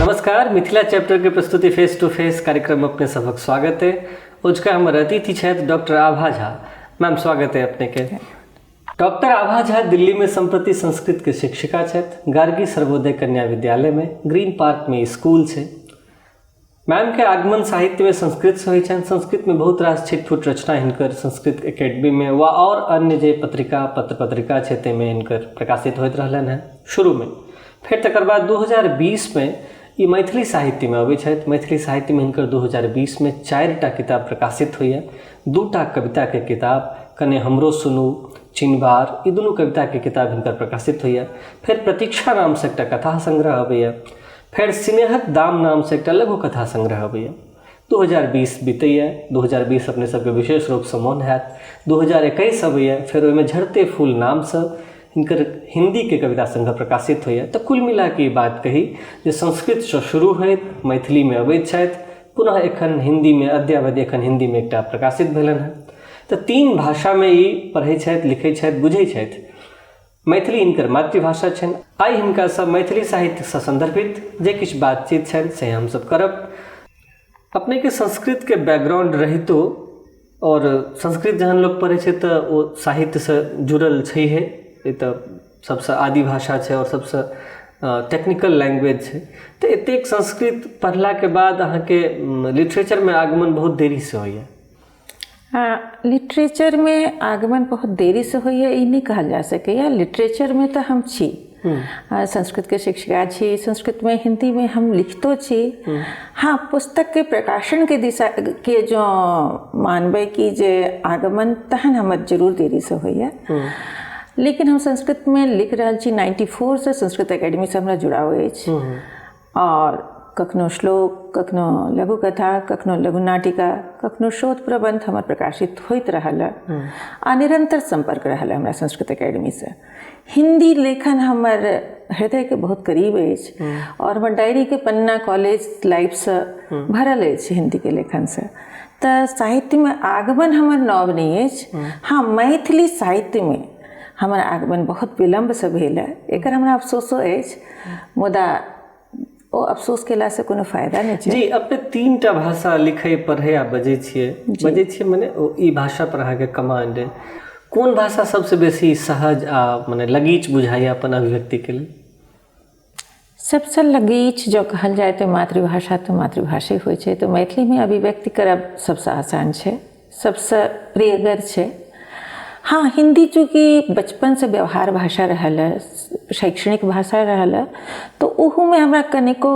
नमस्कार, मिथिला चैप्टर के प्रस्तुति फेस टू फेस कार्यक्रम में अपने सबक स्वागत है। अजुका हमर अतिथि छथि डॉक्टर आभा झा। मैम, स्वागत है अपने के। डॉक्टर आभा झा दिल्ली में सम्प्रति संस्कृत के शिक्षिका छथि। गार्गी सर्वोदय कन्या विद्यालय में ग्रीन पार्क में स्कूल छै। मैम के आगमन साहित्य में संस्कृत से होइ छनि। संस्कृत में बहुत रास छिटफुट रचना हिनकर संस्कृत एकेडमी में वा और अन्य जे पत्रिका पत्र पत्रिका छै ताहिमे हिनकर प्रकाशित होइत रहलनि हेँ शुरूमे। फेर तकर बाद 2020 में ई मैथिली साहित्यमे अबै छथि। मैथिली साहित्यमे हिनकर 2020 में 4टा किताब प्रकाशित होइए। 2टा कविताके किताब कने हमरो सुनू, चिनबार, ई दुनू कविताके किताब हिनकर प्रकाशित होइए। फेर प्रतीक्षा नामसँ एकटा कथा संग्रह अबैए। फेर स्नेहक दाम नामसँ एकटा लघु कथा संग्रह अबैए। 2020 बीतैए। 2020 अपने सबके विशेष रूपसँ मोन हैत। 2021 अबैए, फेर ओहिमे झरते फूल नामसँ हिनकर हिन्दीके कविता संग्रह प्रकाशित होइए। तऽ कुल मिलाके ई बात कही जे संस्कृतसँ शुरू होइत मैथिलीमे अबैत छथि, पुनः एखन हिन्दीमे अद्यावधि एखन हिन्दीमे एकटा प्रकाशित भेलनि हेँ। तऽ 3 भाषामे ई पढ़ै छथि, लिखै छथि, बुझै छथि। मैथिली हिनकर मातृभाषा छनि। आइ हिनकासँ मैथिली साहित्यसँ सन्दर्भित जे किछु बातचीत छनि से हमसब करब। अपनेके संस्कृतके बैकग्राउंड रहितो और संस्कृत जहन लोक पढ़ै छै तऽ ओ साहित्यसँ जुड़ल छैहे, ई तऽ सबसँ आदि भाषा छै आओर सबसँ टेक्निकल लैंग्वेज छै। तऽ एतेक संस्कृत पढ़लाके बाद अहाँके लिटरेचरमे आगमन बहुत देरीसँ होइए। लिटरेचरमे आगमन बहुत देरीसँ होइए ई नहि कहल जा सकैए। लिटरेचरमे तऽ हम छी, संस्कृतके शिक्षिका छी, संस्कृतमे हिन्दीमे हम लिखितो छी। हाँ, पुस्तकके प्रकाशनके दिशाके जँ मानबै कि जे आगमन तहन हमर जरूर देरीसँ होइए, लेकिन हम संस्कृतमे लिख रहल छी। 94सँ संस्कृत एकेडमीसँ हमरा जुड़ाव अछि और कखनो श्लोक, कखनो लघु कथा, कखनो लघु नाटिका, कखनो शोध प्रबंध हमर प्रकाशित होइत रहल आ निरंतर संपर्क रहल हमरा संस्कृत एकेडमीसँ। हिंदी लेखन हमर हृदयके बहुत करीब अछि और हमर डायरीके पन्ना कॉलेज लाइफसँ भरल अछि हिंदीके लेखनसँ। तऽ साहित्यमे आगमन हमर नव नहि अछि। हाँ, मैथिली साहित्यमे हमर आगमन बहुत विलम्बसँ भेल है, एकर हमरा अफसोसो अछि, मुदा ओ अफसोस केलासँ कोनो फायदा नहि छै। जी, अपने 3टा भाषा लिखै, पढ़ै आ बजै छियै। बजै छियै मने ओ ई भाषा पर अहाँके कमांड अइ। कोन भाषा सबसँ बेसी सहज आ मने लगीच बुझाइए अपन अभिव्यक्तिके लेल? सबसँ लगीच जँ कहल जाय तऽ मातृभाषा तऽ मातृभाषे होइ छै, तऽ मैथिलीमे अभिव्यक्ति करब सबसँ आसान छै, सबसँ प्रियगर छै। हाँ, हिन्दी चूँकि बचपनसँ व्यवहार भाषा रहल है, शैक्षणिक भाषा रहल है, तऽ ओहूमे हमरा कनिको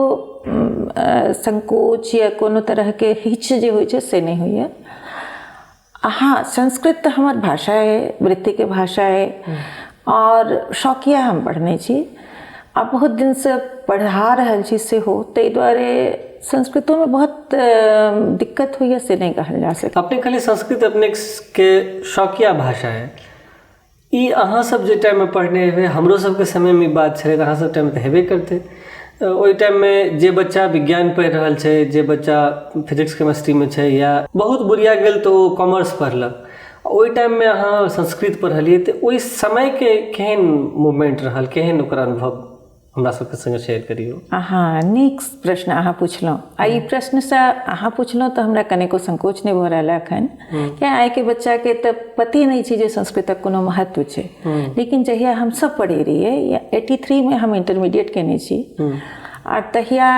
संकोच या कोनो तरहके हिच जे होइ छै से नहि होइए। हाँ, संस्कृत तऽ हमर भाषा अइ, वृत्तिके भाषा अइ और शौकिया हम पढ़ने छी आ बहुत दिनसँ पढ़ा रहल छी सेहो, ताहि दुआरे संस्कृतोमे बहुत दिक्कत होइए से नहि कहल जा सकैए। अपने कहलियै संस्कृत अपने के शौकिया भाषा है, ई अहाँ सब जे टाइममे पढ़ने हेबै, हमरो सबके समयमे ई बात छलै, तऽ अहाँ सब टाइममे तऽ हेबे करतै। ओहि टाइममे जे बच्चा विज्ञान पढ़ि रहल छै, जे बच्चा फिजिक्स केमिस्ट्रीमे छै या बहुत बुरिया गेल तऽ ओ कॉमर्स पढ़लक, ओहि टाइममे अहाँ संस्कृत पढ़लियै तऽ ओहि समयके केहन मूवमेंट रहल, केहन ओकर अनुभव हमरा सबके संगे शेयर करियौ। हाँ, नीक प्रश्न अहाँ पुछलहुँ आ ई प्रश्नसँ अहाँ पुछलहुँ तऽ हमरा कनिको संकोच नहि भऽ रहल एखन, किया आइके बच्चाके तऽ पते नहि छै जे संस्कृतक कोनो महत्व छै। लेकिन जहिया हमसब पढ़ै रहियै, 83मे हम इंटरमीडिएट केने छी आ तहिया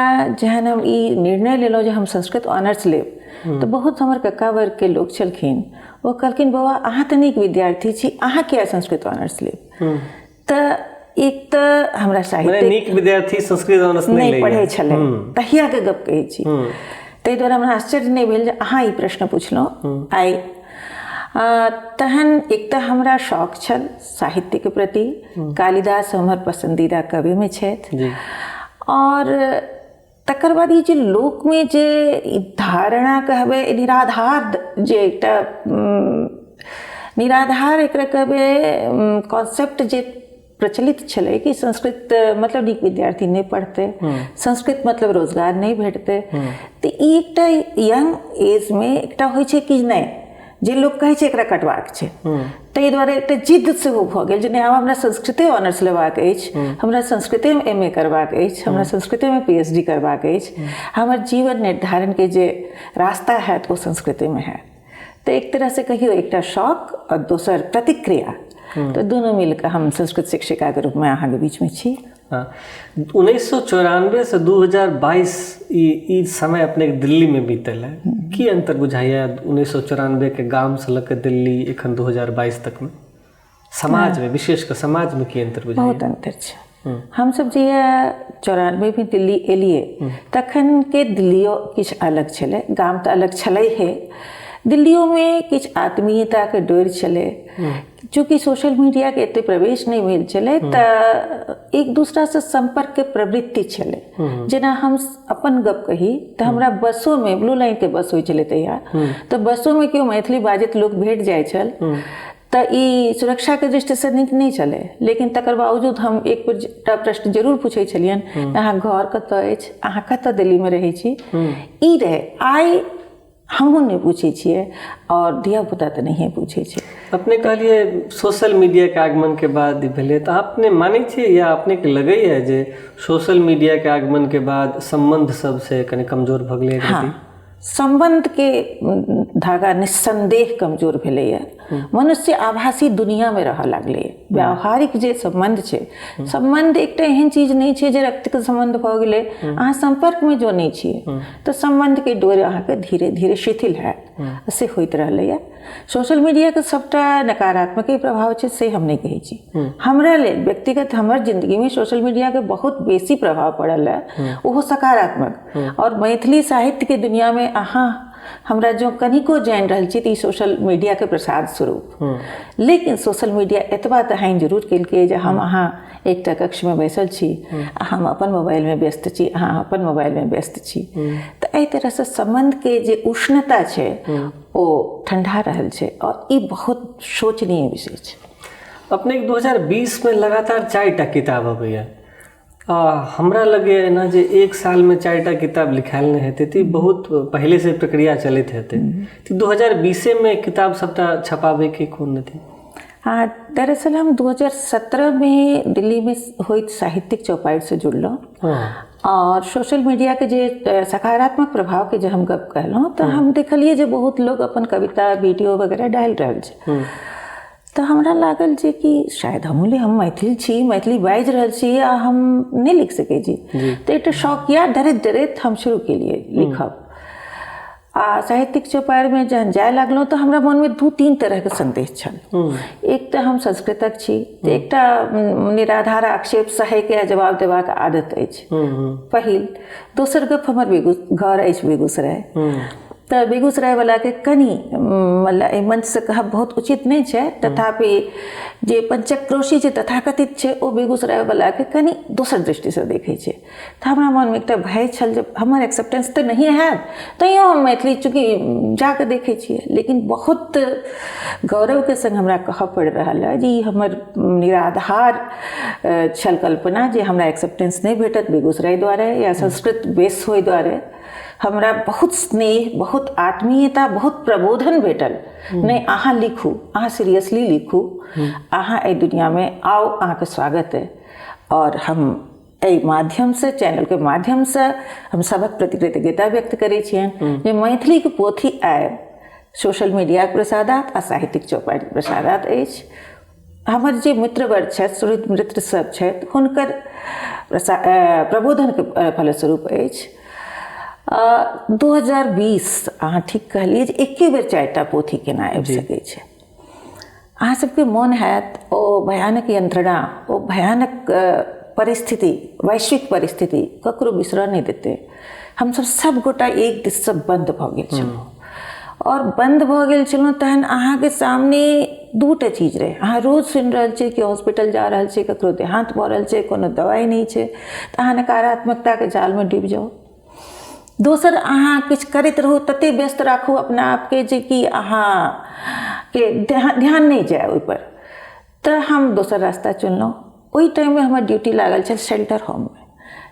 जहन हम ई निर्णय लेलहुँ जे हम संस्कृत ऑनर्स लेब, तऽ बहुत हमर कक्का वर्गके लोक छलखिन, ओ कहलखिन बौआ अहाँ तऽ नीक विद्यार्थी छी, अहाँ किया संस्कृत ऑनर्स लेब? तऽ एक तऽ हमरा साहित्य नीक विद्यार्थी संस्कृत ऑनर्स नहि पढ़ै छलै तहियाके गप कहै छी, ताहि दुआरे हमरा आश्चर्य नहि भेल जे अहाँ ई प्रश्न पुछलहुँ आइ। तहन एक तऽ हमरा शौक छल साहित्यके प्रति, कालिदास हमर पसन्दीदा कविमे छथि, और तकर बाद ई जे लोकमे जे धारणा कहबै निराधार, जे एकटा निराधार एकरा कहबै कॉन्सेप्ट जे प्रचलित छलै कि संस्कृत मतलब नीक विद्यार्थी नहि पढ़तै, संस्कृत मतलब रोजगार नहि भेटतै, तऽ ई एकटा यंग एजमे एकटा होइ छै कि नहि जे लोक कहै छै एकरा कटबाक छै, ताहि दुआरे एकटा जिद्द सेहो भऽ गेल जे नहि, आब हमरा संस्कृते ऑनर्स लेबाक अछि, हमरा संस्कृतेमे एम ए करबाक अछि, हमरा संस्कृतेमे पी एच डी करबाक अछि, हमर जीवन निर्धारणके जे रास्ता हैत ओ संस्कृतेमे हैत। तऽ एक तरहसँ कहियौ एकटा शौक आओर दोसर प्रतिक्रिया, तऽ दुनू मिलकऽ हम संस्कृत शिक्षिकाके रूपमे अहाँके बीचमे छी। हाँ, 1994 से 2022 ई ई समय अपने के दिल्ली में बीतल है। की अंतर बुझाइया 1994 के गाम से लऽ के दिल्ली एखन 2022 तक में समाज में, विशेष कर समाज में की अंतर बुझाइया? बहुत अंतर छै। हमसब जहिया 94मे दिल्ली एलियै, तखनके दिल्लियो किछु अलग छलै। गाम तऽ अलग छलै हे, दिल्लियोमे किछु आत्मीयताके डोरि छलै। चूँकि सोशल मीडियाके एते प्रवेश नहि भेल छलै, तऽ एक दूसरासँ सम्पर्कके प्रवृत्ति छलै। जेना हम अपन गप कही तऽ हमरा बसोमे, ब्लू लाइनके बस होइ छलै तहिया, तऽ बसोमे केओ मैथिली बाजैत लोक भेट जाइ छल, तऽ ई सुरक्षाके दृष्टिसँ नीक नहि छलै, लेकिन तकर बावजूद हम एक बेर प्रश्न जरूर पूछै छलियनि, अहाँ घर कतऽ अछि, अहाँ कतऽ दिल्लीमे रहै छी? ई रहै। आइ हमहूँ नहि पूछै छियै आओर धियापुता तऽ नहिए पूछै छै। अपने कहलियै सोशल मीडियाके आगमनके बाद ई भेलै, तऽ अपने मानै छियै या अपनेके लगैए जे सोशल मीडियाके आगमनके बाद सम्बन्ध सबसे कनि कमजोर भऽ गेलै? हँ, सम्बन्धके धागा निस्सन्देह कमजोर भेलैए। मनुष्य आभासी दुनियामे रहऽ लागलैए। व्यावहारिक जे सम्बन्ध छै, सम्बन्ध एकटा एहन चीज नहि छै जे रक्तके सम्बन्ध भऽ गेलै। अहाँ सम्पर्कमे जो नहि छियै तऽ सम्बन्धके डोरि अहाँके धीरे धीरे शिथिल हैत, से होइत रहलैए। सोशल मीडियाके सभटा नकारात्मके प्रभाव छै से हम नहि कहै छी। हमरा लेल व्यक्तिगत हमर जिन्दगीमे सोशल मीडियाके बहुत बेसी प्रभाव पड़ल है, ओहो सकारात्मक। आओर मैथिली साहित्यके दुनियामे अहाँ हमरा जो कनिको जानि रहल छी तऽ ई सोशल मीडियाके प्रसाद स्वरूप। लेकिन सोशल मीडिया एतबा तऽ हानि जरूर केलकै जे हम अहाँ एकटा कक्षमे बैसल छी आ हम अपन मोबाइलमे व्यस्त छी, अहाँ अपन मोबाइलमे व्यस्त छी, तऽ एहि तरहसँ सम्बन्धके जे उष्णता छै ओ ठंडा रहल छै आओर ई बहुत शोचनीय विषय छै। अपने 2020 में लगातार चारिटा किताब अबैया। आ हमरा लगैए एना जे एक सालमे चारिटा किताब लिखायल नहि हेतै, तऽ ई बहुत पहिलेसँ प्रक्रिया चलैत हेतै। तऽ 2020मे किताब सबटा छपाबैके कोन अथी? हाँ, दरअसल हम 2017 में दिल्ली में होइत साहित्यिक चौपाड़िसँ जुड़लहुँ और सोशल मीडियाके जे सकारात्मक प्रभावके जे हम गप कहलहुँ, तऽ हम देखलियै जे बहुत लोग अपन कविता, वीडियो वगैरह डालि रहल छै। तऽ हमरा लागल जे कि शायद हमहूँ, हम मैथिल छी, मैथिली बाजि रहल छी आ हम नहि लिख सकै छी। तऽ एकटा शौकिया डरैत डरैत हम शुरू केलियै लिखब। आ साहित्यिक चौपाड़िमे जहन जाय लागलहुँ तऽ हमरा मोनमे दू तीन तरहके संदेह छल। एक तऽ हम संस्कृतक छी, तऽ एकटा निराधार आक्षेप सहयके आ जवाब देबाक आदत अछि, पहिल। दोसर गप, हमर घर अछि बेगूसराय, तऽ बेगूसरायवलाके कनि, मतलब एहि मंचसँ कहब बहुत उचित नहि छै, तथापि जे पंचक्रोशी जे तथाकथित छै ओ बेगूसरायवलाके कनि दोसर दृष्टिसँ देखै छै। तऽ हमरा मोनमे एकटा भय छल जे हमर एक्सेप्टेंस तऽ नहिए हैत, तैयो हम मैथिली चूँकि जाकऽ देखै छियै। लेकिन बहुत गौरवके संग हमरा कहऽ पड़ि रहल है जे ई हमर निराधार छल कल्पना जे हमरा एक्सेप्टेंस नहि भेटत बेगूसराय द्वारे या संस्कृत बेस होइ द्वारे। हमरा बहुत स्नेह, बहुत आत्मीयता, बहुत प्रबोधन भेटल, नहि, अहाँ लिखू, अहाँ सीरियसली लिखू, अहाँ एहि दुनियामे आउ, अहाँके स्वागत है। आओर हम एहि माध्यमसँ, चैनलके माध्यमसँ हम सभक प्रति कृतज्ञता व्यक्त करै छियनि जे मैथिलीके पोथी आयब सोशल मीडियाके प्रसादात आ साहित्यिक चौपाड़िके प्रसादात अछि। हमर जे मित्रवर छथि, सुहृद मित्र सब छथि, हुनकर प्रबोधनके फलस्वरूप अछि। 2020, अहाँ ठीक कहलियै जे एके बेर चारिटा पोथी केना आबि सकै छै। अहाँ सबके मोन हैत ओ भयानक यंत्रणा, ओ भयानक परिस्थिति, वैश्विक परिस्थिति ककरो बिसरऽ नहि देतै। हमसब सब गोटा एक दिससँ बन्द भऽ गेल छलहुँ आओर बन्द भऽ गेल छलहुँ, तहन अहाँके सामने दूटा चीज रहै। अहाँ रोज सुनि रहल छियै कि हॉस्पिटल जा रहल छै, ककरो देहान्त भऽ रहल छै, कोनो दवाइ नहि छै, तऽ अहाँ नकारात्मकताके जालमे डूबि जाउ। दोसर, अहाँ किछु करैत रहू, ततेक व्यस्त राखू अपना आपके जे कि अहाँके ध्यान नहि जाय ओहिपर। तऽ हम दोसर रास्ता चुनलहुँ। ओहि टाइममे हमर ड्यूटी लागल छल शेल्टर होममे।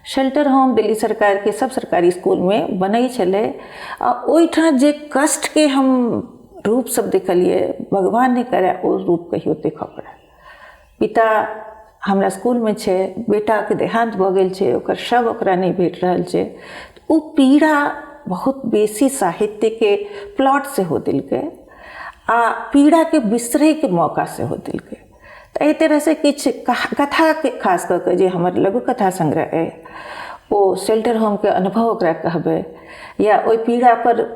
शेल्टर होम दिल्ली सरकारके सब सरकारी इसकुलमे बनै छलै आ ओहिठाम जे कष्टके हम रूप सब देखलियै, भगवान नहि करय ओ रूप कहियो देखऽ पड़य। पिता हमरा स्कूलमे छै, बेटाके देहान्त भऽ गेल छै, ओकर शव ओकरा नहि भेट रहल छै। ओ पीड़ा बहुत बेसी साहित्यके प्लॉट सेहो देलकै आ पीड़ाके बिसरैके मौका सेहो देलकै। तऽ एहि तरहसँ किछु कथाके खास कऽ कऽ जे हमर लघु कथा संग्रह अइ ओ शेल्टर होमके अनुभव ओकरा कहबै या ओहि पीड़ापर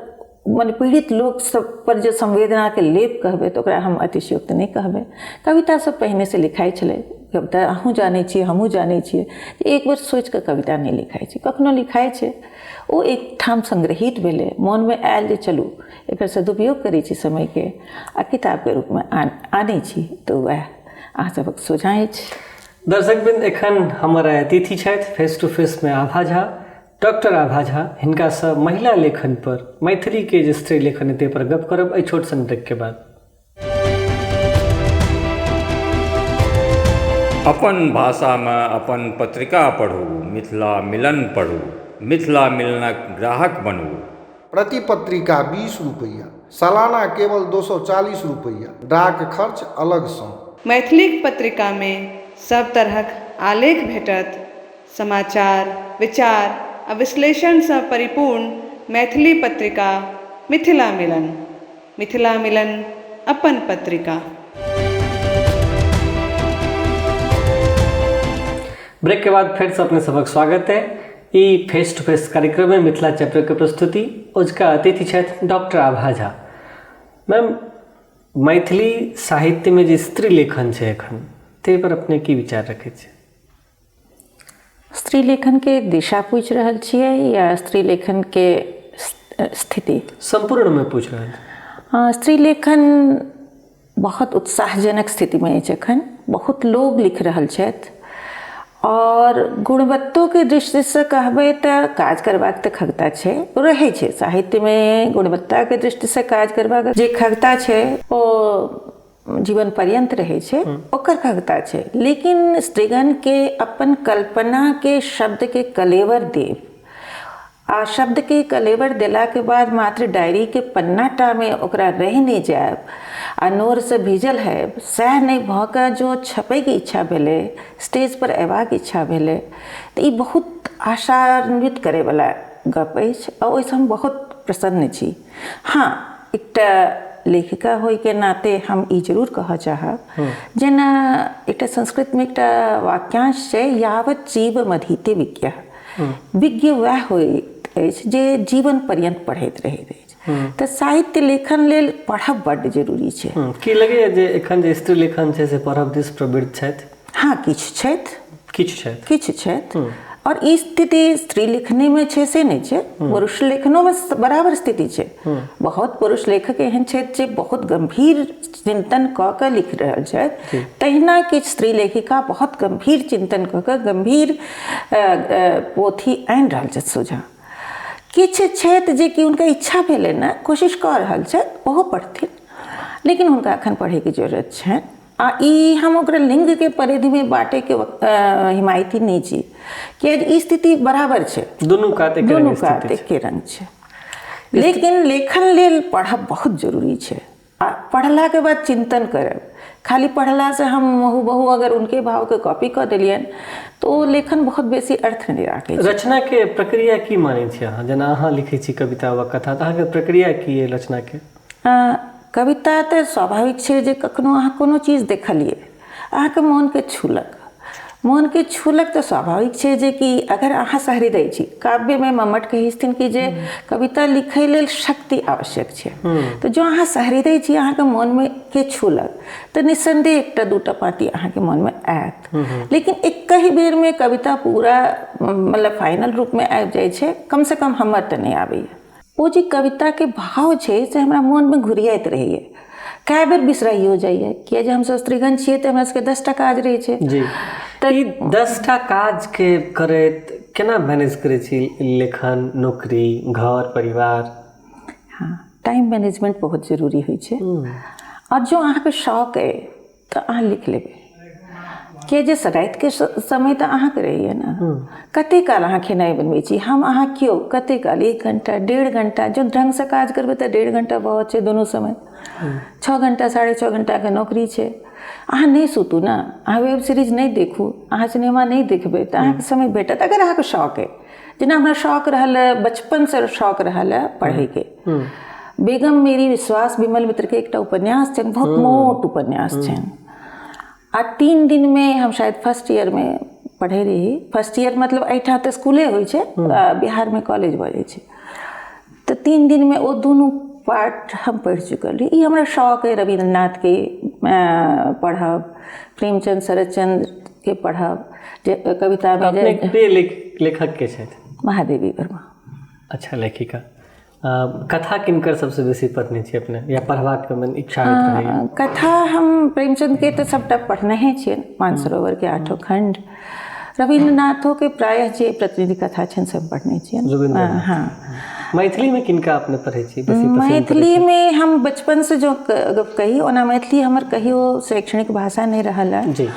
मने पीड़ित लोक सब पर जे संवेदनाके लेप कहबै तऽ ओकरा हम अतिशयोक्ति नहि कहबै। कविता सब पहिनेसँ लिखाइ छलै, कविता अहूँ जानै छियै हमहूँ जानै छियै जे एक बेर सोचिकऽ कविता नहि लिखाइ छै, कखनो लिखाइ छै। ओ एकठाम संग्रहित भेलै, मोनमे आयल जे चलू एकर सदुपयोग करै छी समयके आ किताबके रूपमे आनै छी, तऽ वएह अहाँ सबक सोझाँ अछि। दर्शकवृंद, एखन हमर अतिथि छथि फेस टू फेसमे आभा झा, डॉक्टर आभा झा। हिनकासँ महिला लेखन पर, मैथिलीके जे स्त्री लेखन है ताहि पर गप करब एहि छोट सन ब्रेक के बाद। अपन भाषामे अपन पत्रिका पढ़ू, मिथिला मिलन पढ़ू, मिथिला मिलनक ग्राहक बनू। प्रति पत्रिका 20 रुपैआ, सालाना केवल 240 रुपैआ, डाक खर्च अलगसँ। मैथिलीक पत्रिकामे सब तरहक आलेख भेटत। समाचार, विचार आ विश्लेषणसँ परिपूर्ण मैथिली पत्रिका मिथिला मिलन। मिथिला मिलन अपन पत्रिका। ब्रेक के बाद फिर से अपने सबक स्वागत है ई फेस टू फेस कार्यक्रम में मिथिला चैप्टर के प्रस्तुति। उसका अतिथि छथि डॉक्टर आभा झा। मैम, मैथिली साहित्य में जे स्त्री लेखन छै एखन, ताहि पर अपने की विचार रखै छी? स्त्री लेखन के दिशा पूछि रहल छियै या स्त्री लेखन के स्थिति? संपूर्ण में पूछि रहल छी। स्त्री लेखन बहुत उत्साहजनक स्थितिमे अछि एखन। बहुत लोग लिख रहल छथि और गुणवत्तोके दृष्टिसँ कहबै तऽ काज करबाक तऽ खगता छै, रहै छै साहित्यमे गुणवत्ताके दृष्टिसँ काज करबाक जे खगता छै ओ जीवन पर्यन्त रहै छै, ओकर खगता छै। लेकिन स्त्रीगणके अपन कल्पनाके शब्दके कलेवर देब आ शब्दके कलेवर देलाके बाद मात्र डायरीके पन्नाटामे ओकरा रहि नहि जायब आ नोरसँ भीजल हैब, सएह नहि भऽ कऽ जो छपैके इच्छा भेलै, स्टेज पर अयबाक इच्छा भेलै, तऽ ई बहुत आशान्वित करैवला गप अछि आ ओहिसँ हम बहुत प्रसन्न छी। हँ, एकटा लेखिका होइके नाते हम ई जरूर कहऽ चाहब, जेना एकटा संस्कृतमे एकटा वाक्यांश छै, यावत जीव मधीते विज्ञ। विज्ञ वएह होइत अछि जे जीवन पर्यन्त पढ़ैत रहैत अछि। तऽ साहित्य लेखन लेल पढ़ब बड्ड जरूरी छै। की लगैए जे एखन जे स्त्री लेखन छै से पढ़ब दिस प्रवृत्त छथि? हँ, किछु छथि। किछु छथि। किछु छथि। और ई स्थिति स्त्री लेखनेमे छै से नहि छै, पुरुष लेखनोमे बराबर स्थिति छै। बहुत पुरुष लेखक एहन छथि जे बहुत गंभीर चिंतन कऽ कऽ लिख रहल छथि, तहिना किछु स्त्री लेखिका बहुत गंभीर चिंतन कऽ कऽ गंभीर पोथी आनि रहल छथि सोझाँ। किछु छथि जे कि हुनका इच्छा भेलै ने, कोशिश कऽ रहल छथि, ओहो पढ़थिन, लेकिन हुनका एखन पढ़ैके जरूरत छनि। आ ई हम ओकरा लिंगके परिधिमे बाँटैके हिमायती नहि छी, कियाकि ई स्थिति बराबर छै, दुनू कात एके दुनू रंग कात स्थिति छै। एके रंग छै। लेकिन लेखन लेल पढ़ब बहुत जरूरी छै आ पढ़लाके बाद चिंतन करब। खाली पढ़लासँ हम हुबहु अगर उनके भावके कॉपी कऽ देलियनि तऽ ओ लेखन बहुत बेसी अर्थ नहि राखै छै। रचनाके प्रक्रिया की मानै छी अहाँ? जेना अहाँ लिखै छी कविता वा कथा, तऽ अहाँके प्रक्रिया की अइ रचनाके? कविता तऽ स्वाभाविक छै जे कखनो अहाँ कोनो चीज देखलियै, अहाँके मोनके छूलक, मोनके छूलक तऽ स्वाभाविक छै जे कि अगर अहाँ सहृदय छी, काव्यमे मम्मट कहै छथिन कि जे कविता लिखै लेल शक्ति आवश्यक छै, तऽ जँ अहाँ सहृदय छी, अहाँके मोनमे के छूलक तऽ निस्सन्देह एकटा दूटा पाँति अहाँके मोनमे आयत। लेकिन एकहि बेरमे कविता पूरा मतलब फाइनल रूपमे आबि जाइ छै, कमसँ कम हमर तऽ नहि आबैए। ओ जे कविताके भाव छै से हमरा मोनमे घुरियाइत रहैए, कए बेर बिसराइयो जाइए, किया जे हमसब स्त्रीगण छियै तऽ हमरा सबके 10टा काज रहै छै। जी, तऽ ई 10टा काजके करैत केना मैनेज करै छी लेखन, नौकरी, घर परिवार? हँ, टाइम मैनेजमेंट बहुत जरूरी होइ छै। आओर जँ अहाँके शौक अइ तऽ अहाँ लिख लेबै, किया जे रातिके समय तऽ अहाँके रहैए ने। कते काल अहाँ खेनाइ बनबै छी, हम अहाँ केओ कते काल, 1 घंटा 1.5 घंटा, जँ ढङ्गसँ काज करबै तऽ 1.5 घंटा बहुत छै दुनू समय। 6 घंटा 6.5 घंटाके नौकरी छै, अहाँ नहि सुतू ने, अहाँ वेब सीरीज नहि देखू, अहाँ सिनेमा नहि देखबै तऽ अहाँके समय भेटत। अगर अहाँके शौक अइ, जेना हमरा शौक रहल है, बचपनसँ शौक रहल है पढ़ैके। बेगम मेरी विश्वास विमल मित्रके एकटा उपन्यास छनि, बहुत मोट उपन्यास छनि, आ 3 दिनमे हम शायद फर्स्ट ईयरमे पढ़ै रही। फर्स्ट ईयर मतलब एहिठाम तऽ स्कूले होइ छै, बिहारमे कॉलेज भऽ जाइ छै। तऽ 3 दिनमे ओ दुनू पार्ट हम पढ़ि चुकल रही। ई हमरा शौक अइ रविन्द्रनाथके पढ़ब, प्रेमचंद शरदचंद्रके पढ़ब, जे कवितामे। अपने प्रिय लेखक के छथि? महादेवी वर्मा। अच्छा, लेखिका। कथा किनकर सबसे बेसी पढ़ने छी अपने, या पढ़बाक मन इच्छा होइत रहैए? कथा हम प्रेमचंद के तऽ सबटा पढ़ने छियनि, मानसरोवर के 8 खंड, रविन्द्रनाथो के प्रायः जे प्रतिनिधि कथा छनि सब पढ़ने छियनि। हाँ। मैथिली में किनका अपने पढ़ै छी बेसी पसंद? मैथिली में हम बचपन से जो गप कही, ओना मैथिली हमर कहियो शैक्षणिक भाषा नहीं रहल है जी,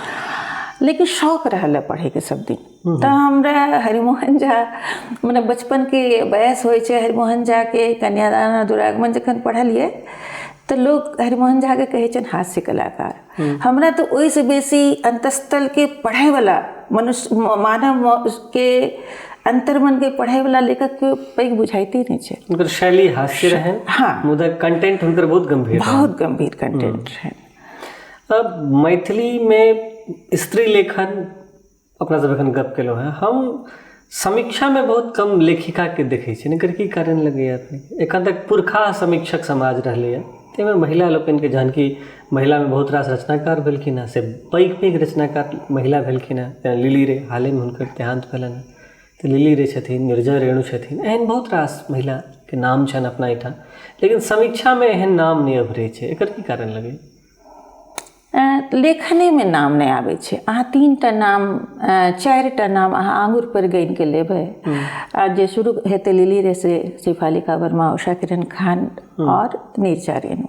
लेकिन शौक रहल है पढ़ैके सब दिन। तऽ हमरा हरिमोहन झा, मने बचपनके बयस होइ छै, हरिमोहन झाके कन्यादान दुरागमन जखन पढ़लियै तऽ लोक हरिमोहन झाके कहै छनि हास्य कलाकार। हमरा तऽ ओहिसँ बेसी अंतस्थलके पढ़ैवला मनुष्य, मानव के अंतर्मन के पढ़ैवला लेखक के पैघ बुझाइते नहि छै। हुनकर शैली हास्य रहै, हाँ, मुदा कंटेंट हुनकर बहुत गंभीर, बहुत गंभीर कंटेंट रहै। अब मैथिली में स्त्री लेखन अपना सब एखन गप केलहुँ हेँ, हम समीक्षा में बहुत कम लेखिका के देखै छियनि, एकर की कारण लगैए अपनेके? एखन तक पुरखा समीक्षक समाज रहलैए, ताहिमे महिला लोकनिके, जहन कि महिलामे बहुत रास रचनाकार भेलखिन हेँ, से पैघ पैघ रचनाकार महिला भेलखिन हेँ, जेना लिली रे, हालेमे हुनकर देहान्त भेलनि हेँ, तऽ लिली रे छथिन, निर्जय रेणु छथिन, एहन बहुत रास महिलाके नाम छनि अपना एहिठाम, लेकिन समीक्षामे एहन नाम नहि अभरै छै, एकर की कारण लगैए? लेखनेमे नाम नहि आबै छै। अहाँ 3टा नाम, 4टा नाम अहाँ आंगुर पर गिन के लेबै, आ जे शुरू हेतै लिली रे से शेफालिका वर्मा, उषा किरण खान और नीरजा रेणु,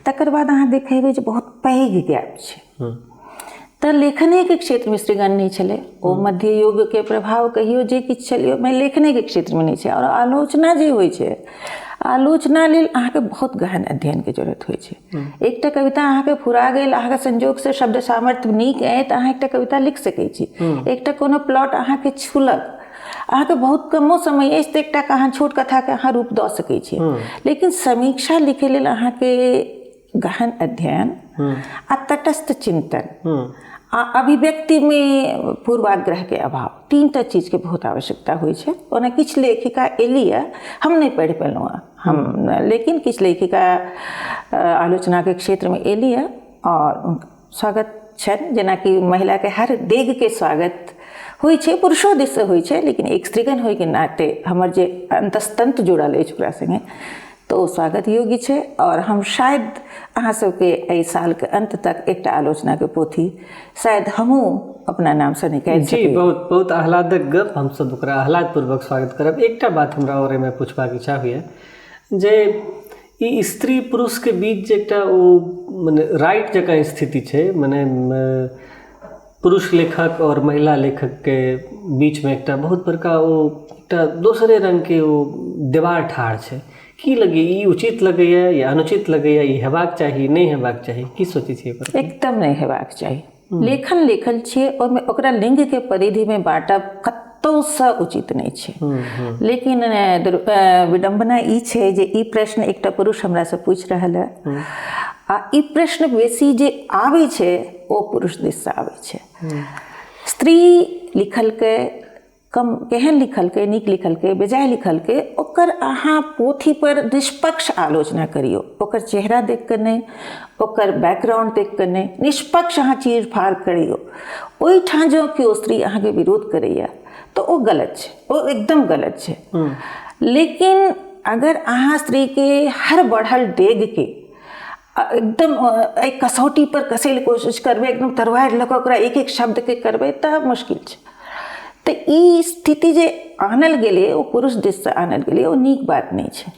तकर बाद अहाँ देखेबै जे बहुत पैघ गैप छै। तऽ लेखनेके क्षेत्रमे स्त्रीगण नहि छलै, ओ मध्ययुगके प्रभाव कहियो जे किछु छलै ओहिमे लेखनेके क्षेत्रमे नहि छै। और आलोचना जे होइ छै, आलोचना लेल अहाँके बहुत गहन अध्ययनके जरूरत होइ छै। एकटा कविता अहाँके फुरा गेल, अहाँके संजोगसँ शब्द सामर्थ्य नीक अइ तऽ अहाँ एकटा कविता लिख सकै छी। एकटा कोनो प्लॉट अहाँके छूलक, अहाँके बहुत कमो समय अछि तऽ एकटा कहाँ छोट कथाके अहाँ रूप दऽ सकै छी। लेकिन समीक्षा लिखै लेल अहाँके गहन अध्ययन आ तटस्थ चिंतन आ अभिव्यक्तिमे पूर्वाग्रहके अभाव, 3टा चीजके बहुत आवश्यकता होइ छै। ओना किछु लेखिका एली है, हम नहि पढ़ि पेलहुँ हँ हम, लेकिन किछु लेखिका आलोचनाके क्षेत्रमे एली है और स्वागत छनि। जेनाकि महिलाके हर डेगके स्वागत होइ छै, पुरुषो दिससँ होइ छै, लेकिन एक स्त्रीगण होइके नाते हमर जे अंतस्तंत्र जुड़ल अछि ओकरा सङ्गे, तऽ ओ स्वागत योग्य छै। और हम शायद अहाँ सबके एहि सालके अंत तक एकटा आलोचनाके पोथी शायद हमहूँ अपना नामसँ निकालि जी। सकी। बहुत बहुत आह्लादक गप, हमसब ओकरा आह्लादपूर्वक स्वागत करब। एकटा बात हमरा आओर एहिमे पूछबाक इच्छा होइए जे ई स्त्री पुरुषके बीच जे एकटा ओ मने राइट जकाँ स्थिति छै, मने पुरुष लेखक और महिला लेखकके बीचमे एकटा बहुत बड़का ओ एकटा दोसरे रङ्गके ओ देवार ठाढ़ छै, की लगैए ई उचित लगैए या अनुचित लगैए? ई हेबाक चाही नहि हेबाक चाही, की सोचै छियै एहिपर? एकदम नहि हेबाक चाही। लेखन लेखन छियै, ओहिमे ओकरा लिंगके परिधिमे बाँटब कतहुसँ उचित नहि छै। लेकिन विडम्बना ई छै जे ई प्रश्न एकटा पुरुष हमरासँ पूछि रहल है, आ ई प्रश्न बेसी जे आबै छै ओ पुरुष दिससँ आबै छै। स्त्री लिखलकै कम, केहन लिखलकै, नीक लिखलकै, बेजाय लिखलकै, ओकर अहाँ पोथी पर निष्पक्ष आलोचना करियौ, ओकर चेहरा देख कऽ नहि, ओकर बैकग्राउंड देख कऽ नहि, निष्पक्ष अहाँ चीर फाड़ करियौ। ओहिठाम जँ केओ स्त्री अहाँके विरोध करैए तऽ ओ गलत छै, ओ एकदम गलत छै। लेकिन अगर अहाँ स्त्रीके हर बढ़ल डेगके एकदम एहि कसौटी पर कसै लए कोशिश करबै, एकदम तरुआरि लऽ कऽ ओकरा एक एक शब्दके करबै, तऽ मुश्किल छै। तऽ ई स्थिति जे आनल गेलै ओ पुरुष दिससँ आनल गेलै, ओ नीक बात नहि छै।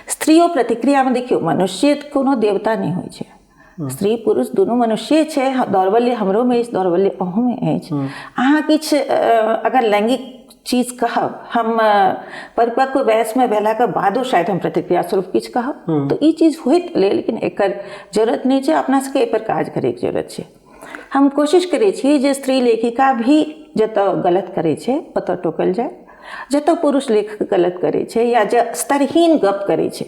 स्त्रियो प्रतिक्रियामे देखियौ, मनुष्य कोनो देवता नहि होइ छै, स्त्री पुरुष दुनू मनुष्ये छै। दौर्बल्य हमरोमे अछि, दौर्बल्य अहूँमे अछि। अहाँ किछु अगर लैंगिक चीज कहब, हम परिपक्व वयसमे भेलाके बादो शायद हम प्रतिक्रिया स्वरूप किछु कहब, तऽ ई चीज होइत एलै, लेकिन एकर जरूरत नहि छै। अपना सबके एहिपर काज करैके जरूरत छै। हम कोशिश करै छी जे स्त्री लेखिका भी जतऽ गलत करै छै ओतऽ टोकल जाय, जतऽ पुरुष लेखक गलत करै छै या जे स्तरहीन गप करै छै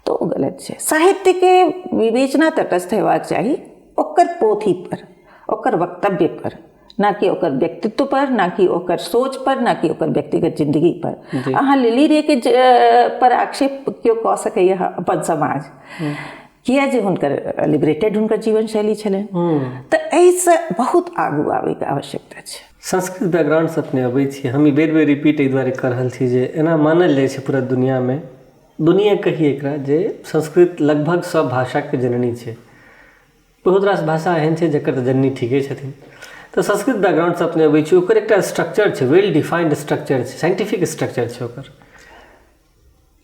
तऽ ओ गलत छै। साहित्यके विवेचना तटस्थ हेबाक चाही, ओकर पोथीपर, ओकर वक्तव्यपर, ना कि ओकर व्यक्तित्व पर, ना कि ओकर सोच पर, ना कि ओकर व्यक्तिगत जिंदगी पर। अहाँ लिली रे के पर आक्षेप केओ कऽ सकैए अपन समाज, किया जे हुनकर लिबरेटेड हुनकर जीवन शैली छलनि। तऽ एहिसँ बहुत आगू आबैके आवश्यकता छै। संस्कृत बैकग्राउंडसँ अपने अबै छी, हम ई बेर बेर रिपीट एहि दुआरे कऽ रहल छी जे एना मानल जाइ छै पूरा दुनिआँमे, दुनिया कही एकरा, जे संस्कृत लगभग सब भाषाके जननी छै। बहुत रास भाषा एहन छै जकर तऽ जननी ठीके छथिन। तऽ संस्कृत बैकग्राउंडसँ अपने अबै छी, ओकर एकटा स्ट्रक्चर छै, वेल डिफाइंड स्ट्रक्चर छै, साइंटिफिक स्ट्रक्चर छै ओकर।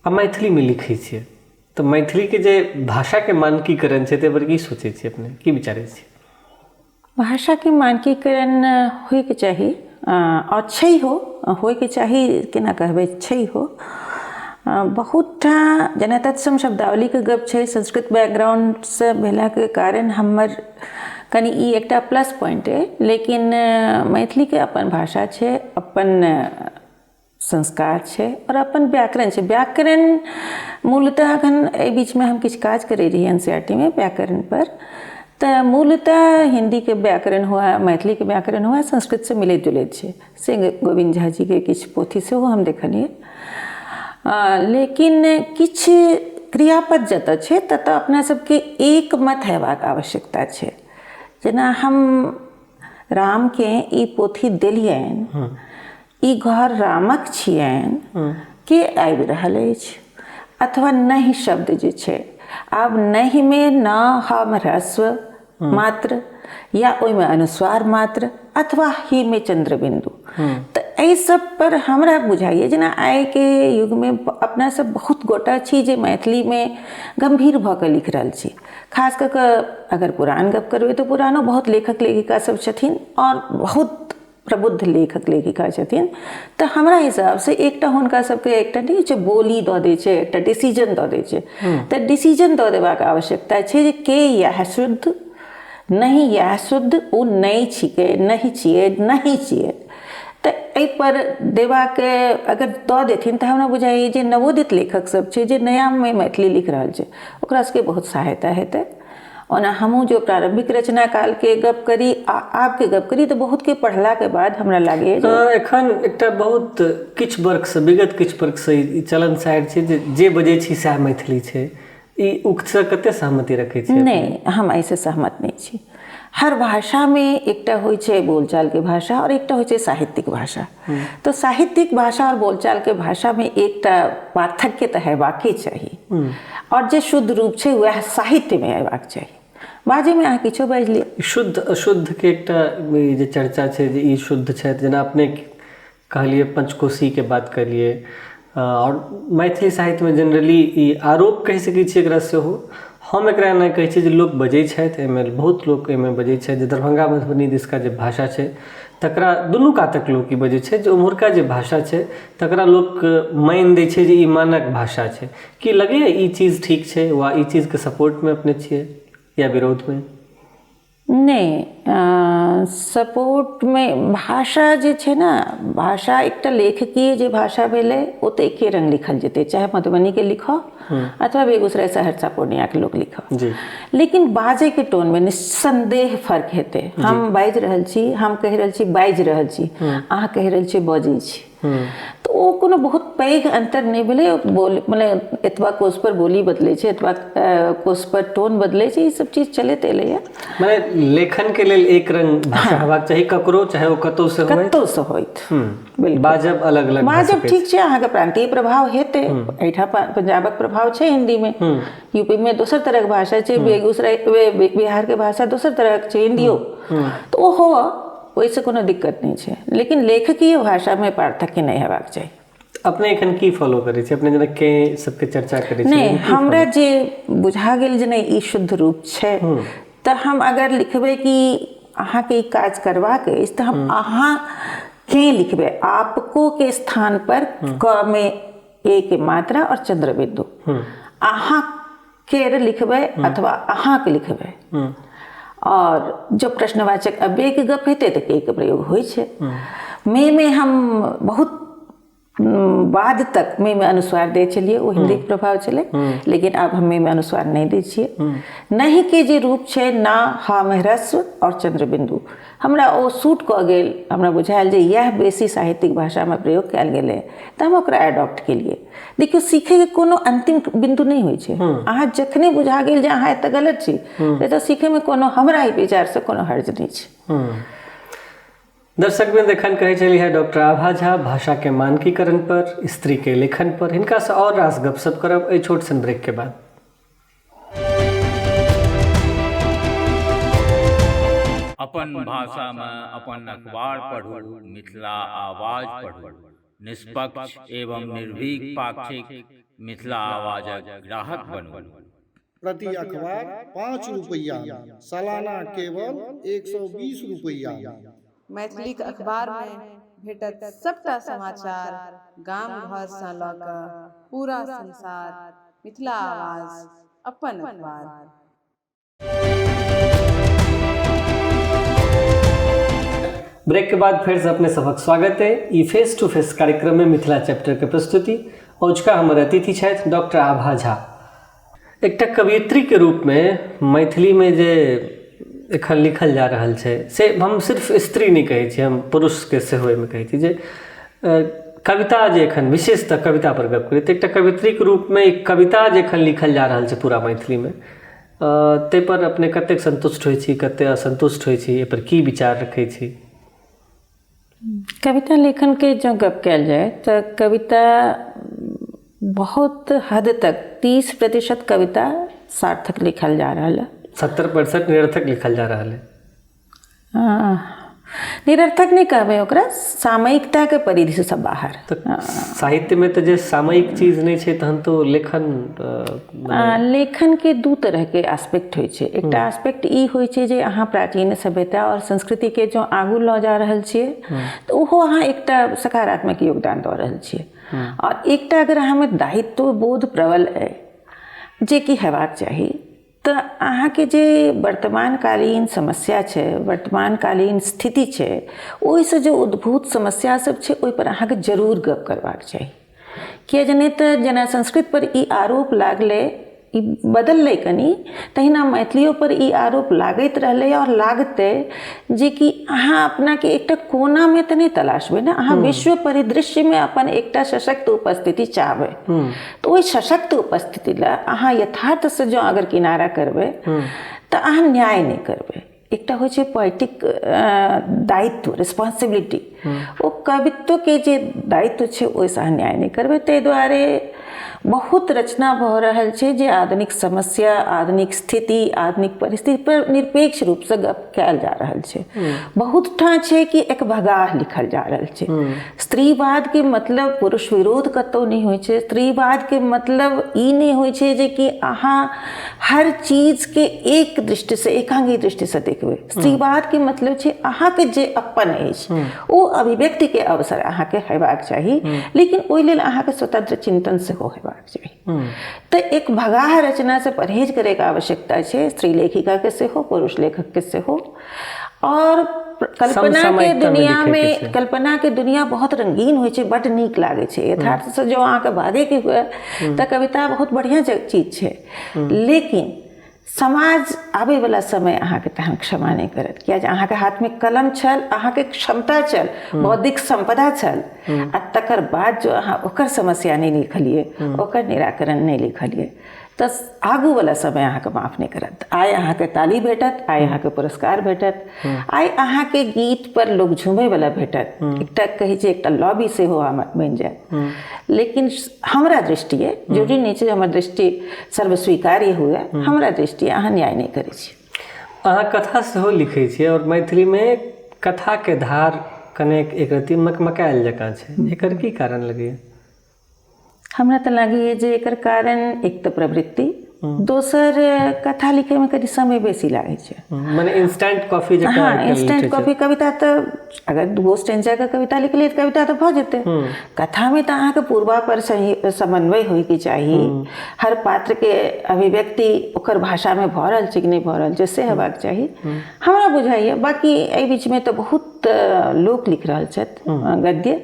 आ मैथिलीमे लिखै छियै तऽ मैथिलीके जे भाषाके मानकीकरण छै ताहि पर की सोचै छियै अपने, की विचारै छियै? भाषाके मानकीकरण होइके चाही, आओर छै हो, होइके चाही, केना कहबै, छै हो। बहुत ठाम जेना तत्सम शब्दावलीके गप छै, संस्कृत बैकग्राउंडसँ भेलाके कारण हमर कनि ई एकटा प्लस पॉइंट अइ, लेकिन मैथिलीके अपन भाषा छै, अपन संस्कार छै आओर अपन व्याकरण छै। व्याकरण मूलतः अखन एहि बीचमे हम किछु काज करै रहियै NCERT मे व्याकरण पर, तऽ मूलतः हिन्दीके व्याकरण हुए, मैथिलीके व्याकरण हुए, संस्कृतसँ मिलैत जुलैत छै। से गोविन्द झा जीके किछु पोथी सेहो हम देखलियै। लेकिन किछु क्रियापद जतऽ छै ततऽ अपना सबके एकमत हेबाक आवश्यकता छै। जेना हम रामके ई पोथी देलियनि, ई घर रामक छियनि, के आबि रहल अछि, अथवा नहि शब्द जे छै, आब नहिमे न हम ह्रस्व मात्र या ओहिमे अनुस्वार मात्र अथवा ही मे चंद्रबिंदु, तऽ एहि सब पर हमरा बुझाइए जेना आइके युगमे अपना सब बहुत गोटा छी जे मैथिलीमे गम्भीर भऽ कऽ लिख रहल छी। खास कऽ कऽ अगर पुरान गप करबै तऽ पुरानो बहुत लेखक लेखिका सब छथिन आओर बहुत प्रबुद्ध लेखक लेखिका छथिन। तऽ हमरा हिसाबसँ एकटा हुनका सबके एकटा नहि छै बोली दऽ दै छै, एकटा डिसीजन दऽ दै छै, तऽ डिसीजन दऽ देबाक आवश्यकता छै जे के इएह शुद्ध नहि, इएह शुद्ध, ओ नहि छिकै, नहि छियै, नहि छियै। तऽ एहिपर देबाक अगर दऽ देथिन तऽ हमरा बुझाइए जे नवोदित लेखक सब छै जे नयामे मैथिली लिख रहल छै ओकरा सबके बहुत सहायता हेतै। ओना हमहूँ जो प्रारम्भिक रचना कालके गप करी आ आबके गप करी तऽ बहुतके पढ़लाके बाद हमरा लागैए जे एखन एकटा बहुत किछु बर्खसँ, विगत किछु बर्खसँ ई चलन साइड छै जे बजै छी सएह मैथिली छै, ई उक्तसँ कते सहमति रखै छी? नहि, हम एहिसँ सहमत नहि छी। हर भाषामे एकटा होइ छै बोलचालके भाषा आओर एकटा होइ छै साहित्यिक भाषा। तऽ साहित्यिक भाषा आओर बोलचालके भाषामे एकटा पार्थक्य तऽ हेबाके चाही, आओर जे शुद्ध रूप छै वएह साहित्यमे अयबाक चाही। बाजैमे अहाँ किछो बाजि लिअ। शुद्ध अशुद्धके एकटा जे चर्चा छै जे ई शुद्ध छथि, जेना अपने कहलियै पंचकोशीके बात करलियै, आओर मैथिली साहित्यमे जनरली ई आरोप कहि सकै छियै एकरा सेहो, हम एकरा एना कहै छियै जे लोक बजै छथि, एहिमे बहुत लोक एहिमे बजै छथि जे दरभंगा मधुबनी दिसका जे भाषा छै तकरा दुनू कातक लोक ई बजै छै जे ओम्हुरका जे भाषा छै तकरा लोक मानि दै छै जे ई मानक भाषा छै। की लगैए ई चीज ठीक छै वा ई चीजके सपोर्टमे अपने छियै या विरोधमे? नहि, सपोर्टमे भाषा जे छै ने, भाषा एकटा लेखकीय जे भाषा भेलै ओ तऽ एके रङ्ग लिखल जेतै, चाहे मधुबनीके लिखऽ अथवा बेगूसराय सहरसा पूर्णियाके लोक लिखऽ, लेकिन बाजैके टोनमे निस्सन्देह फर्क हेतै। हम बाजि रहल छी, हम कहि रहल छी बाजि रहल छी, अहाँ कहि रहल छी बजै छी, तऽ ओ कोनो बहुत पैघ अन्तर नहि भेलै। बोल मने एतबा कोस पर बोली बदलै छै, एतबा कोस पर टोन बदलै छै, ई सब चीज चलैत एलैए। मने लेखन के लेल एक रंग भाषा हेबाक चाही ककरो, चाहे ओ कतौ से होय, कतौ से होइत। बिल्कुल। बाजब अलग अलग बाजब ठीक छै, अहाँके प्रांतीय प्रभाव हेतै, एहिठाम पंजाबक प्रभाव छै हिंदी में, यूपी में दोसर तरहक भाषा छै, बेगूसराय बिहार के भाषा दोसर तरहक छै हिंदियो, तऽ ओ हो, ओहिसँ कोनो दिक्कत नहि छै, लेकिन लेखकीय भाषामे पार्थक्य नहि हेबाक चाही। अपने एखन की फॉलो करै छी? अपने जेना के सबके चर्चा करै छी? नहि, हमरा जे बुझा गेल जे नहि ई शुद्ध रूप छै, तऽ हम अगर लिखबै कि अहाँके ई काज करबाक अछि, तऽ हम अहाँ के लिखबै, आपको के स्थान पर क में ए के मात्रा और चंद्र बिंदु, अहाँ केर लिखबै अथवा अहाँके लिखबै। और जब प्रश्नवाचक अव्यय के गप हेतै तऽ के के प्रयोग होइ छै। मे में हम बहुत बाद तक मे में अनुस्वार दै छलियै, ओ हिन्दीके प्रभाव छलै, लेकिन आब हम मे में अनुस्वार नहि दै छियै। नहि के जे रूप छै ना, हा में ह्रस्व और चंद्रबिंदु, हमरा ओ सूट कऽ गेल। हमरा बुझायल जे इएह बेसी साहित्यिक भाषामे प्रयोग कयल गेलै, तऽ हम ओकरा एडॉप्ट केलियै। देखियौ, सीखैके कोनो अन्तिम बिन्दु नहि होइ छै। अहाँ जखने बुझा गेल जे अहाँ एतऽ गलत छी, एतऽ सीखैमे कोनो हमरा एहि विचारसँ कोनो हर्ज नहि छै। दर्शकवृंद, एखन कहै छली है डॉक्टर आभा झा भाषाके मानकीकरण पर, स्त्रीके लेखन पर। हिनकासँ आओर रास गपशप करब एहि छोट सन ब्रेक के बाद। अपन भाषामे अपन अखबार पढ़ू, मिथिला आवाज पढ़ू। निष्पक्ष एवं निर्भीक पाक्षिक मिथिला आवाजक ग्राहक बनू। प्रति अखबार 5 रुपैया में, सालाना केवल 120 रुपैया में। मैथिलीक अखबारमे भेटत सबटा समाचार, गाम घरसँ लऽ कऽ पूरा संसार। मिथिला आवाज, अपन अखबार। ब्रेक के बाद फेर से अपने सबक स्वागत है ई फेस टू फेस कार्यक्रम में मिथिला चैप्टर के प्रस्तुति। औचका हमर अतिथि छथि डॉक्टर आभा झा। एकटा कवयित्री के रूप में मैथिली में जे एखन लिखल जा रहल छै, से हम सिर्फ स्त्री नहि कहै छी, हम पुरुषके सेहो एहिमे कहै छी जे कविता जे एखन, विशेषतः कविता पर गप करी तऽ एकटा कवयित्रीके रूपमे एक कविता जे एखन लिखल जा रहल छै पूरा मैथिलीमे, ताहिपर अपने कतेक सन्तुष्ट होइ छी, कतेक असन्तुष्ट होइ छी, एहिपर की विचार रखै छी? कविता लेखनके जँ गप कयल जाय तऽ कविता बहुत हद तक 30% कविता सार्थक लिखल जा रहल है। 70% निरर्थक लिखल जा रहल है। निरर्थक नहि कहबै ओकरा, सामयिकताके परिधिसँ बाहर। तऽ साहित्यमे तऽ जे सामयिक चीज नहि छै, तहन तऽ लेखन लेखनके दू तरहके एस्पेक्ट होइ छै। एकटा एस्पेक्ट ई होइ छै जे अहाँ प्राचीन सभ्यता आओर संस्कृतिके जँ आगू लऽ जा रहल छियै, तऽ ओहो अहाँ एकटा सकारात्मक योगदान दऽ रहल छियै। आओर एकटा अगर अहाँमे दायित्व बोध प्रबल अइ, जेकि हेबाक चाही, तऽ अहाँके जे वर्तमानकालीन समस्या छै, वर्तमानकालीन स्थिति छै, ओहिसँ जे उद्भूत समस्या सब छै, ओहिपर अहाँके जरूर गप करबाक चाही। किया जे नहि तऽ जेना संस्कृत पर ई आरोप लागलै, ई बदललै कनि, तहिना मैथिलियो पर ई आरोप लागैत रहलै आओर लागतै जेकि अहाँ अपनाके एकटा कोनामे तऽ नहि तलाशबै ने, अहाँ विश्व परिदृश्यमे अपन एकटा सशक्त उपस्थिति चाहबै। तऽ ओहि सशक्त उपस्थिति लए अहाँ यथार्थसँ जँ अगर किनारा करबै, तऽ अहाँ न्याय नहि करबै। एकटा होइ छै पोएटिक दायित्व, रिस्पॉन्सिबिलिटी, ओ कवित्वके जे दायित्व छै, ओहिसँ अहाँ न्याय नहि करबै। ताहि दुआरे बहुत रचना भऽ रहल छै जे आधुनिक समस्या, आधुनिक स्थिति, आधुनिक परिस्थिति पर निरपेक्ष रूपसँ गप कयल जा रहल छै। बहुत ठाँ छै कि एक भगाह लिखल जा रहल छै। स्त्रीवादके मतलब पुरुष विरोध कतहु नहि होइ छै। स्त्रीवादके मतलब ई नहि होइ छै जे कि अहाँ हर चीजके एक दृष्टिसँ, एकांगी दृष्टिसँ देखबै। स्त्रीवादके मतलब छै अहाँके जे अपन अछि, ओ अभिव्यक्तिके अवसर अहाँके हेबाक चाही, लेकिन ओहि लेल अहाँके स्वतंत्र चिंतन सेहो हेबाक चाही। तऽ एक भगाह रचनासँ परहेज करैके आवश्यकता छै, स्त्री लेखिकाके सेहो, पुरुष लेखकके सेहो। आओर कल्पनाके दुनियामे, कल्पनाके दुनिया बहुत रंगीन होइ छै, बड्ड नीक लागै छै। यथार्थसँ जँ अहाँके भागैके हुए तऽ कविता बहुत बढ़िआँ चीज छै, लेकिन समाज आबैवला समय अहाँके तहन क्षमा नहि करत, किया जे अहाँके हाथमे कलम छल, अहाँके क्षमता छल, बौद्धिक सम्पदा छल, आ तकर बाद जो अहाँ ओकर समस्या नहि लिखलियै, ओकर निराकरण नहि लिखलियै, तऽ आगूवला समय अहाँके माफ नहि करत। आइ अहाँके ताली भेटत, आइ अहाँके पुरस्कार भेटत, आइ अहाँके गीत पर लोक झूमैवला भेटत, एकटा कहै छै एकटा लॉबी सेहो बनि जायत, लेकिन हमरा दृष्टिए, जरूरी नहि छै जे हमर दृष्टि सर्वस्वीकार्य हुए, हमरा दृष्टिए अहाँ न्याय नहि करै छी। अहाँ कथा सेहो लिखै छियै आओर मैथिलीमे कथाके धार कनेक एक रति मकमकायल जकाँ छै, एकर की कारण लगैए? हमरा तऽ लागैए जे एकर कारण एक तऽ प्रवृत्ति, दोसर कथा लिखैमे कनि समय बेसी लागै छै। मने इंस्टेंट कॉफी जकाँ। हाँ, इंस्टेंट कॉफी। कविता तऽ अगर दूगो स्टेंजा के कविता लिख लियै तऽ कविता तऽ भऽ जेतै। कथामे तऽ अहाँके पूर्वापर सही समन्वय होइके चाही, हर पात्रके अभिव्यक्ति ओकर भाषामे भऽ रहल छै कि नहि भऽ रहल छै से हेबाक चाही, हमरा बुझाइए। बाँकी एहि बीचमे तऽ बहुत लोक लिख रहल छथि गद्य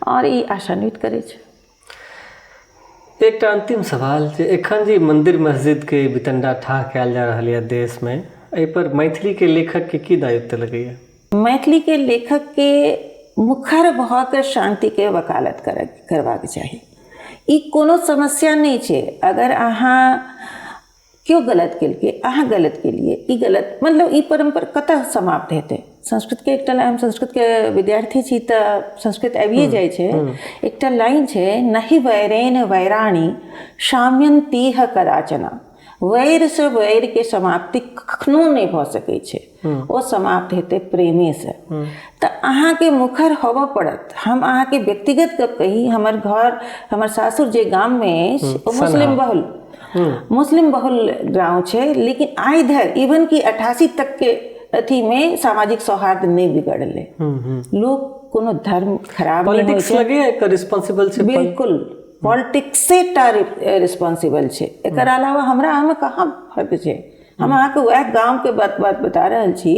आओर ई आशान्वित करै छै। एकटा अंतिम सवाल जे एखन जे मंदिर मस्जिद के वितंडा ठाढ़ कयल जा रहल यऽ देशमे, एहिपर मैथिलीके लेखकके की दायित्व लगैए? मैथिलीके लेखकके मुखर भऽ कऽ शान्तिके वकालत करबाक चाही। ई कोनो समस्या नहि छै। अगर अहाँ केओ गलत केलकै, अहाँ गलत केलियै, ई गलत, मतलब ई परम्परा कतऽ समाप्त हेतै? संस्कृतके एकटा, हम संस्कृतके विद्यार्थी छी तऽ संस्कृत आबिए जाइ छै, एकटा लाइन छै, नहि वैरेण वैराणी शाम्यन्तीह कदाचना। वैरसँ वैरके समाप्ति कखनो नहि भऽ सकै छै, ओ समाप्त हेतै प्रेमेसँ। तऽ अहाँके मुखर होबऽ पड़त। हम अहाँके व्यक्तिगत गप कही, हमर घर, हमर सासुर जे गाममे अछि ओ मुस्लिम बहुल गाँव छै, लेकिन आइ धरि इवन कि 88 तकके अथीमे सामाजिक सौहार्द नहि बिगड़लै। लोक कोनो धर्म खराब नहि होइ। पॉलिटिक्स लगैए एकर रिस्पॉन्सिबल छै? बिल्कुल, पॉलिटिक्से टा रिस्पॉन्सिबल छै। एकर अलावा हमरा अहाँमे कहाँ फर्क छै? हम अहाँके वएह गामके बात बात बता रहल छी।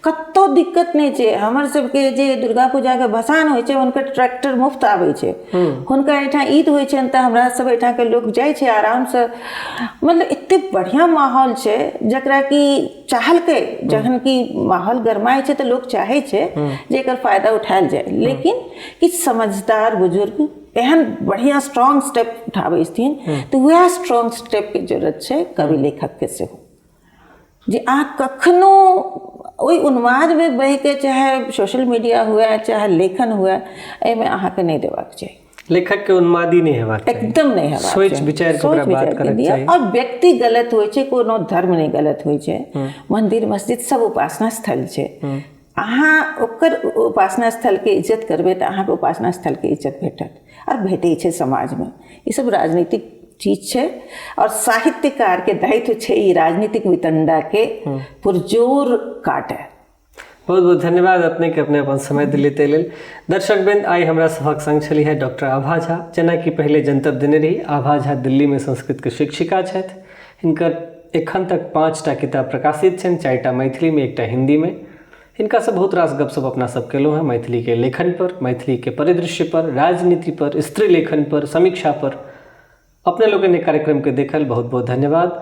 कतहु दिक्कत नहि छै। हमर सबके जे दुर्गा पूजाके भसान होइ छै, हुनकर ट्रैक्टर मुफ्त आबै छै। हुनका एहिठाम ईद होइ छनि तऽ हमरा सब एहिठामके लोक जाइ छै आरामसँ। मतलब एतेक बढ़िआँ माहौल छै जकरा कि चाहलकै, जखन कि माहौल गरमाइ छै तऽ लोक चाहै छै जे एकर फायदा उठायल जाय, लेकिन किछु समझदार बुजुर्ग एहन बढ़िआँ स्ट्रॉन्ग स्टेप उठाबै छथिन तऽ वएह स्ट्रॉन्ग स्टेपके जरूरत छै कवि लेखकके सेहो, जे अहाँ कखनो ओहि उन्मादमे बहिके, चाहे सोशल मीडिया हुए चाहे लेखन हुए, एहिमे अहाँके नहि देबाक चाही। लेखक के उन्मादी नहि हेबाक चाही। एकदम नहि हेबाक सोचि चाही। विचारि कऽ सोचि ओकरा बात विचारि कऽ करक दिअ। चाही। आओर व्यक्ति गलत होइ छै, कोनो धर्म नहि गलत होइ छै। मंदिर मस्जिद सब उपासना स्थल छै। अहाँ ओकर उपासना स्थलके इज्जत करबै तऽ अहाँके उपासना स्थलके इज्जत भेटत आओर भेटै छै समाजमे। ई सब राजनीतिक चीज छै आओर साहित्यकारके दायित्व छै ई राजनीतिक वितंडाके पुरजोर काटय। बहुत बहुत धन्यवाद अपने के, अपने अपन समय दिल्ली ताहि लेल। दर्शक वृंद, आइ हमरा सभक संग छली है डॉक्टर आभा झा। जेनाकि पहिले जनतब देने रही, आभा झा दिल्लीमे संस्कृतके शिक्षिका छथि। हिनकर एखन तक 5टा किताब प्रकाशित छनि, 4टा मैथिलीमे, एकटा हिन्दीमे। हिनकासँ बहुत रास गपशप अपना सब केलहुँ हेँ मैथिलीके लेखन पर, मैथिलीके परिदृश्य पर, राजनीति पर, स्त्री लेखन पर, समीक्षा पर। अपने लोगन कार्यक्रम के देखल बहुत बहुत धन्यवाद।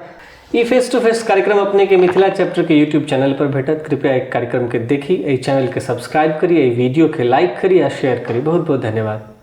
ई फेस टू फेस कार्यक्रम अपने के मिथिला चैप्टर के यूट्यूब चैनल पर भेटत। कृपया एक कार्यक्रम के देखी, एहि चैनल के सब्सक्राइब करी, एहि वीडियो के लाइक करी आ शेयर करी। बहुत बहुत धन्यवाद।